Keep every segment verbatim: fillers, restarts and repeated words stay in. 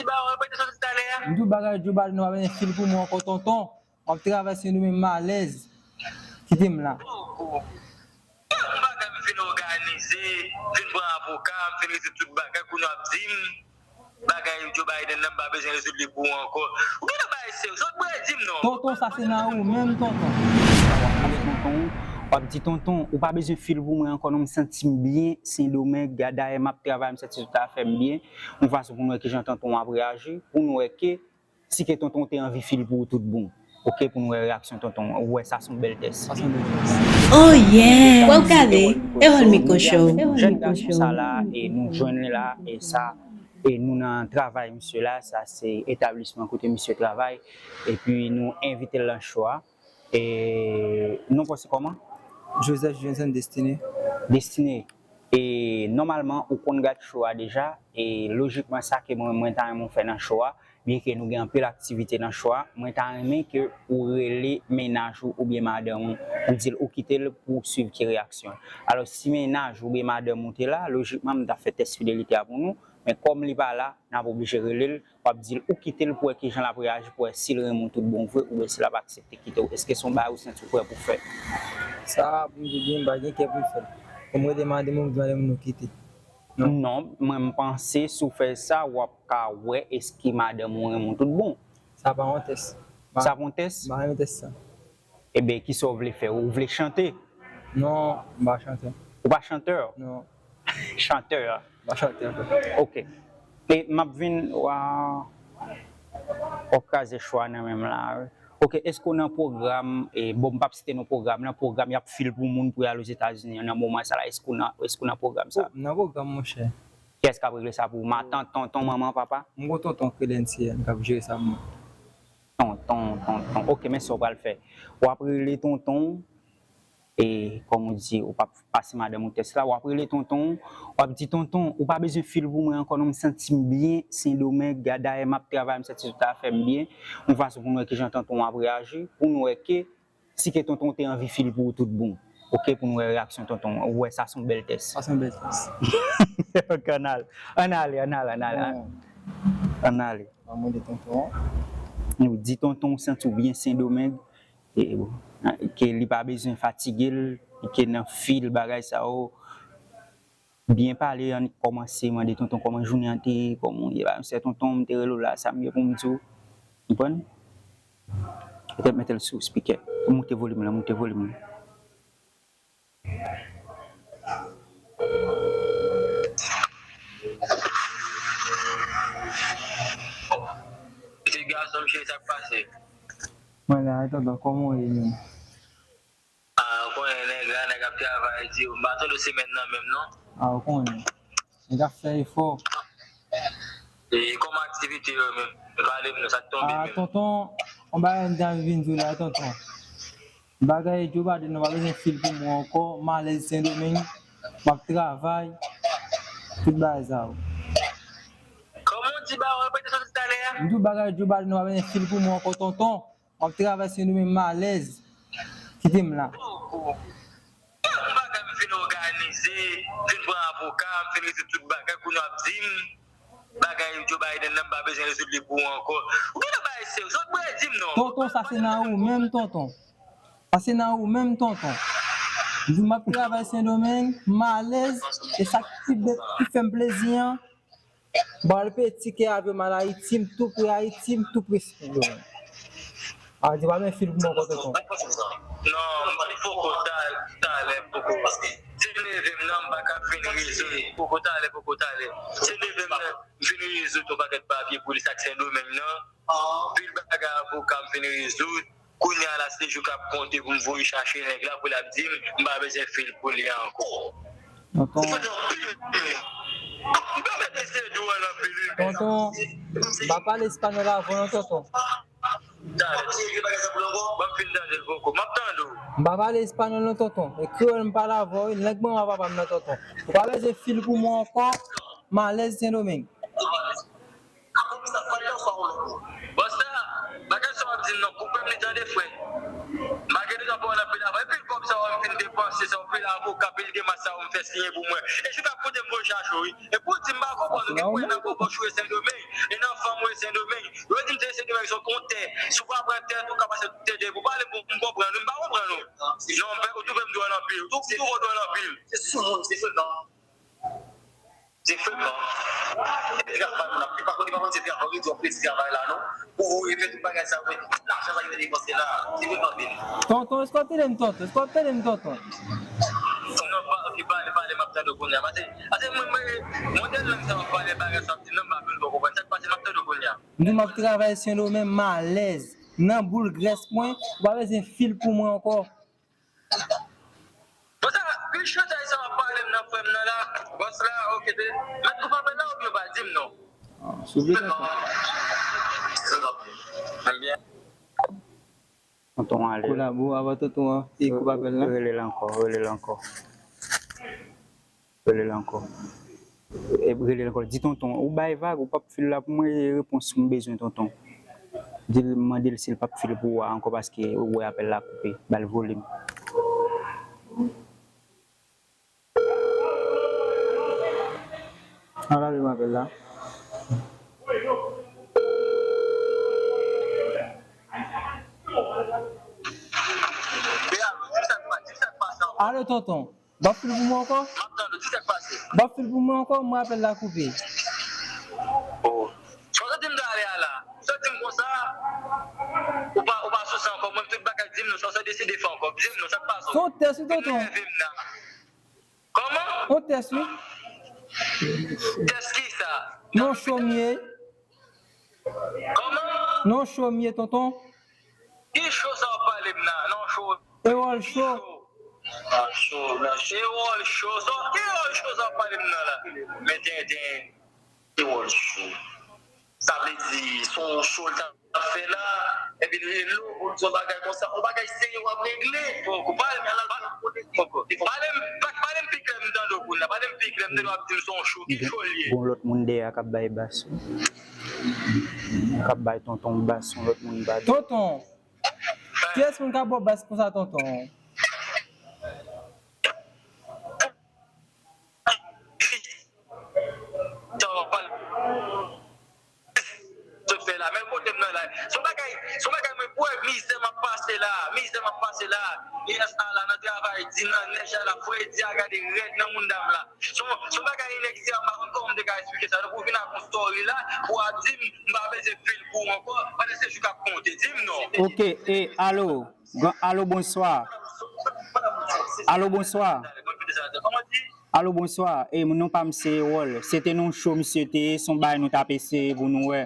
M di w bagay Joe Biden, nou pa bezwen fil pou mwen ankò, tonton. M ap travay Sendomeng, m alèz. Kite m la. Bagay m fin òganize, m fin pran avoka, m fin rezoud tout bagay, kounye a w ap di m bagay Joe Biden nan, m pa bezwen rezoud li pou ou ankò. Ou gentan bay serye, sot bwè di m non. Tonton, sa se nan ou menm, tonton. W ap pale tonton, w ap di tonton, ou pa bezwen fil pou mwen ankò non, m santi m byen, Sendomeng, dayè m ap travay, m santi tout afè m byen. Yon fason pou nou wè kijan tonton ap reyaji, pou nou wè ke si ke tonton te anvi fil pou ou tout bon. Oke, pou nou wè reyaksyon tonton. Ou wè sa se yon bèl tès. Sa se yon bèl tès. Oh yeah! Pral kale, Erol Miko Show. Jèn gason sa la, e nou jwenn li la, e sa, e nou nan travay misye la, sa se etablisman kote misye travay, epi nou envite l nan show a. E non pa w se kòman? Joseph Johnson Destiné. Destiné. E nòmalman, ou konn gad show a deja, e lojikman sa ke mwen, mwen ta renmen w fè nan show a, byen ke nou gen anpil aktivite nan show a, mwen ta renmen ke ou rele mennaj ou oubyen madanm ou, ou di l ou kite l pou w swiv ki reyaksyon l. Alò, si mennaj ou oubyen madanm ou te la, lojikman, m t ap fè tès fidelite a pou nou, men kòm li pa la, n ap oblije rele l, w ap di l ou kite l pou wè kijan l ap reyaji, pou wè si l renmen w tout bon vre, oubyen si l ap aksepte kite w. Èske se yon bagay ou santi w prè pou fè? Sa, pou m di w byen, m pa gen kè pou m fè l. Pou m rele madanm ou, m di madanm ou kite. Non. Non, mwen, m panse si w fè sa, w ap ka wè èske madanm ou renmen w tout bon. Sa pa yon tès. Sa pa yon tès? M pa renmen tès sa. Ebyen, kisa w vle fè? Ou vle chante? Non, m pa chantè. Ou pa chantè? Non. Chantè. M pa chantè ankò. Ok. E m ap vin, wa, w ap kraze show a nan men m la, wi. Ok, èske w nan pwogram, e, bon, m p ap site non pwogram nan, pwogram y ap fil pou moun pou y al Ozetazini an nan moman sa la, èske w nan, èske w nan pwogram sa? Oh, m nan pwogram, monchè. Kiyès k ap regle sa pou ou? Matant, tonton, manman, papa? M gon tonton Credency, li k ap jere sa pou mwen. Tonton, tonton. Ok, men sa w pral fè. W ap rele tonton, e, kòm ou di, ou p ap pase madanm ou tès la, w ap rele tonton, w ap di, tonton, ou pa bezwen fil pou mwen ankò non, m santi m byen, Sendomeng, dayè m ap travay, m santi tout afè m byen. Yon fason pou nou wè kijan tonton ap reyaji, pou nou wè ke si ke tonton te anvi fil pou ou tout bon. Ok, pou nou wè reyaksyon tonton. Ou wè sa se yon bèl tès. Sa se yon bèl tès. Ok, ann al. Ann ale, ann ale, ann ale. Ann ale. Mwen mande tonton. Nou di tonton, ou santi w byen Sendomeng. E, ke li pa bezwen fatige l, ke nan fil bagay sa yo. Byen pale, annik kòmanse, mande tonton kòman jounen an te ye, kòman w ye, bagay sa, tonton, m te rele w la, sa m gen pou m di w. Konprann? Petèt mete l sou spikè. Moute volim lan, moute volim lan. Ti gason, m cheri, sa k pase? Mwen la, tonton, kòman w ye menm? Ah, ou konnen nèg la, nèg ap travay di, m pa tande w semèn nan menm, non. Ah, ou konnen. Nèg ap fè efò. E kòman aktivite yo menm? Pale m non, sa k tonbe menm? Ah, tonton, yon bagay m t anvi vin di w la, tonton. Bagay Joe Biden nan pa bezwen fil pou mwen ankò, m alèz Sendomeng, m ap travay, tout bagay sa yo. Kòman w di bagay, repete sa w di talè a? M di w bagay Joe Biden nan pa bezwen fil pou mwen ankò, tonton. M ap travay Sendomeng, m alèz. Kite m la. Yon bagay m fin òganize, m fin pran avoka, m fin rezoud tout bagay, kounye a w ap di m bagay Joe Biden nan, m pa bezwen rezoud li pou ou ankò. Ou gentan bay serye, sot bwè di m non. Tonton, sa se nan ou menm, tonton. Sa se nan ou menm, tonton. M di m ap travay Sendomeng, m alèz, e sa k pi bèt, ki fè m plezi an, m pral peye tikè avyon m al Ayiti, m tou pre Ayiti, m tou pre Sendomeng. A di pa men fil pou mwen kontre ton. Non, m poko, ta, talè poko. Se leve m nan, m pa ka fin rezoud. Poko talè, poko talè. Se leve m nan, m fin rezoud yon pakèt papye pou li, sa k Sendomeng nan. Pil bagay avoka m fin rezoud. Kounye a la, se jou k ap konte pou m voye chache nèg la, pou l ap di m, m pa bezwen fil pou li ankò. Tonton. M pa mèt eseye di w anpil, wi. Tonton, m pa pale espanyòl avè w non, tonton. Talè. Ban m fin tande l poko. M ap tande w. M pa pale espanyòl non, tonton. E kreyòl m pale avè w, wi. Lang manman papa m nan, tonton. Ou pa bezwen fil pou mwen ankò. M alèz Sendomeng. Bòs la, bagay sa w ap di m nan, koupe m li tande, frè. M pa gen letan pawòl anpil avè w. Epi kòb sa w ap fin depanse, sa w pil avoka, pil demach sa w m fè siyen pou mwen. E jou k ap koute m voye chache w, wi. Epi w di m pa konprann, ou gen pwen nan bòbòch ou e Sendomeng. E nan fanm ou e Sendomeng. Yo di m se Sendomeng, se yon tè. Si w pa pran tè, tou ka pase tè de pou pale pou m konprann ou. M pa konprann ou. Non, m fè, ou twouve m dwòl anpil. Ou twouve w dwòl anpil. Se sou moun, se frekan. Se frekan. Se travay, moun ap, pa konn, pa konn se travay, ou di w ap pèdi travay la, non? Pou ou fè tout bagay sa, ou fè tout lajan sa yo depanse la. Se frekan, anpil. Tonton, èske w ap tande m, tonton? Èske w ap tande m, tonton? Non, pa, ok, pale, pale, m ap tande w kounye a. Pase, pase mwen, mwen, modèl lang sa w ap pale, bagay sa w ap di, non, m pa fin poko konprann. Sa k pase, m ap tande w kounye a. M di w m ap travay Sendomeng, m alèz. Nan boul grès mwen, ou pa bezwen fil pou mwen ankò. Bon, sa, pi chantay sa w ap pale m nan, frè m nan la, bòs la, ok, te, mèt koup apèl la oubyen w pa di m non? Ah, souple, tonton. Anbyen. Tonton ale. Kolabo, avan tonton an, e koup apèl la. Rele l ankò, rele l ankò. Rele l ankò. E rele l ankò. Di tonton, ou bay vag, ou p ap fil la pou mwen, e repons m bezwen, tonton. Di l, mande l si l p ap fil pou ou a ankò, paske ou wè apèl la koupe. Ba l volim. Ala rele m apèl la. Alo, tonton. W ap fil pou mwen ankò? M ap tande w, di sa k pase. W ap fil pou mwen ankò, mwen apèl la koupe. Oh. Sa w te di m talè a la? Sa w di m konsa? Ou pa, ou pa sou sa ankò. Mwen, tout bagay, di m non, sa w deside fè ankò. Di m non, sa k pase w? Se yon tès wi, tonton. Ou nève m nan. Kòman? Yon tès wi. Tès kisa? Nan cho m ye. Kòman? Nan cho m ye, tonton. Ki cho sa w ap pale m nan? Nan cho. Ewòl cho. Nan cho, nan cho. Ewòl cho. Sa, ki ewòl cho sa w ap pale m nan la? Men tenten. Ewòl cho. Sa vle di, se yon cho l t ap fè la, epi l rele w pou l di yon bagay konsa, yon bagay serye w ap regle. Poko, pale m, poko, pale m, pa, pale m pi klè m tande w kounye a, pale m pi klè m tande w ap di m se yon cho, ki cho l ye? Gon lòt moun dèyè a k ap bay bas wi. K ap bay tonton bas, yon lòt moun pa di. Tonton, kiyès moun k ap ba w bas konsa, tonton? Sa w ap pale. Sot fè la, men kote m nan la. Se yon bagay, se yon bagay mwen kwè, mizè m ap pase la, mizè m ap pase la. Yès a la nan travay di nan nèj la, fredi a gade rèd nan mounda m la. Se yon, se yon bagay inèksplike, m pa konn kòman m te ka eksplike sa. Donk ou vin ak yon story la, pou w ap di m, m pa bezwen fil pou ou ankò, pandan se jou k ap konte. Di m non. Ok, e, alo. Gran, alo, bonswa. Alo, bonswa. Alo, bonswa. E, non pa m se Ewòl. Se te nan yon cho misye te ye, se yon bagay nou t ap eseye pou nou wè.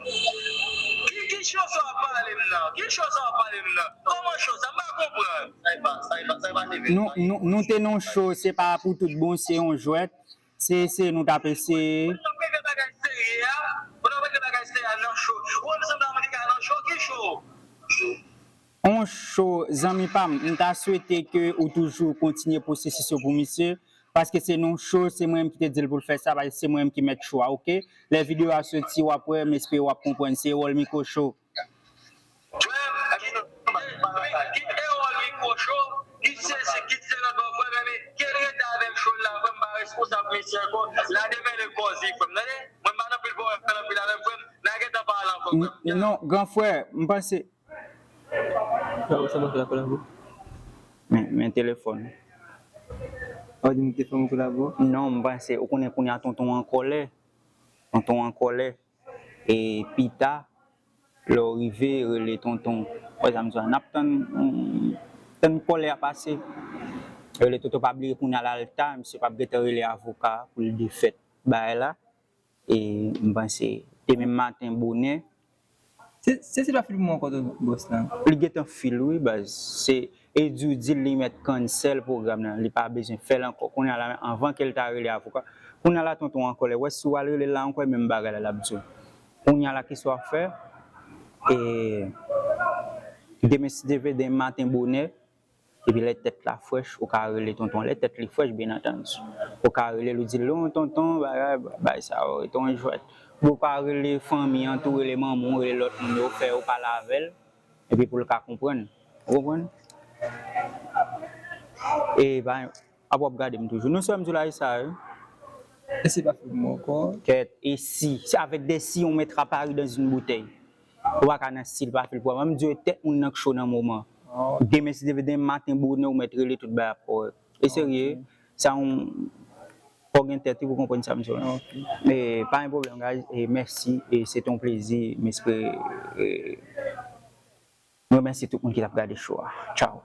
Ki, ki cho sa w ap pale m nan? Ki cho sa w ap pale m nan? Kòman cho sa? M pa konprann. Sa e pa, sa e pa, sa e pa neve. Nou, nou, nou te nan yon cho, se pa pou tout bon, se yon jwèt. Se, se nou t ap eseye. Ou t ap regle bagay serye a? Ou t ap regle bagay serye a nan cho? Ou wè nou sanble moun ki ka nan cho? Ki cho? On cho, zanmi pa m, m ta swete ke ou toujou kontinye pwosesis yo pou misye, paske se nan cho, se mwen menm ki te di l pou l fè sa, paske se mwen menm ki mèt cho a, oke? Lè videyo a soti, w ap wè, m espere w ap konprann. Se Ewòl Mikwo Cho. Frè m, kit, kit Ewòl Mikwo Cho, kit sesi, kit se lòt bò, frè m, men, kel rete avèk cho l la, frè m, pa responsab mesye ankò, la demen le kòzi, frè m, tande? Mwen m pa nan pil pwoblèm, anpil avè m, frè m, n a gentan pale ankò, frè m. Non, gran frè, m panse. Sa, sa, sa, kolabo. Men, men telefòn. Ou di m te fè m kolabo? Non, m panse, ou konnen kounye a tonton an kòlè. Tonton an kòlè. E pita, lè w rive, rele tonton. Wè sa m di w la, n ap tann, mm, tann kòlè a pase. Rele tonton, pa bliye kounye a l al ta, misye p ap gentan rele avoka pou l defèt bagay la. E m panse demen maten bonè. Se, se, se pa fil pou mwen ankò, tonton, bòs la. Li gentan fil, wi, baz. Se, e di w di l li mèt cancel pwogram nan, li pa bezwen fè l ankò. Kounye a la, anvan ke l ta rele avoka, kounye a la, tonton an kòlè. Wè, si w al rele l la ankò, e menm bagay la, l ap di w. Kounye a la, kisa w ap fè? E demen, si Dye vle, demen maten bonè, epi lè tèt la frèch, ou ka rele tonton. Lè tèt li frèch, byen antandi. Ou ka rele l, ou di l, "Non, tonton, bagay, bagay sa yo, rete yon jwèt." Ou ka rele fanmi an tou, rele manman w, rele lòt moun yo, fè yo pale avè l. Epi pou l ka konprann. Ou konprann? E pa, ap w ap gade m toujou. Nou sou M J la, e sa, wi. Esi pa fè pou mwen ankò. Kèt, e si, c'est avec des si on mettra Paris dans une bouteille. Ou pa ka nan si l pa fè l pou mwen. M di yo tèt moun nan k cho nan moman. Demen si Dye vle, demen maten bonè ou mèt rele tout bagay ap kòrèk. E serye, sa yon fò gen tèt wi pou konprann sa m di w la. E pa gen pwoblèm guys, e mèsi, e se te yon plezi, m espere, e m remèsye tout moun ki t ap gade show a. Tchao.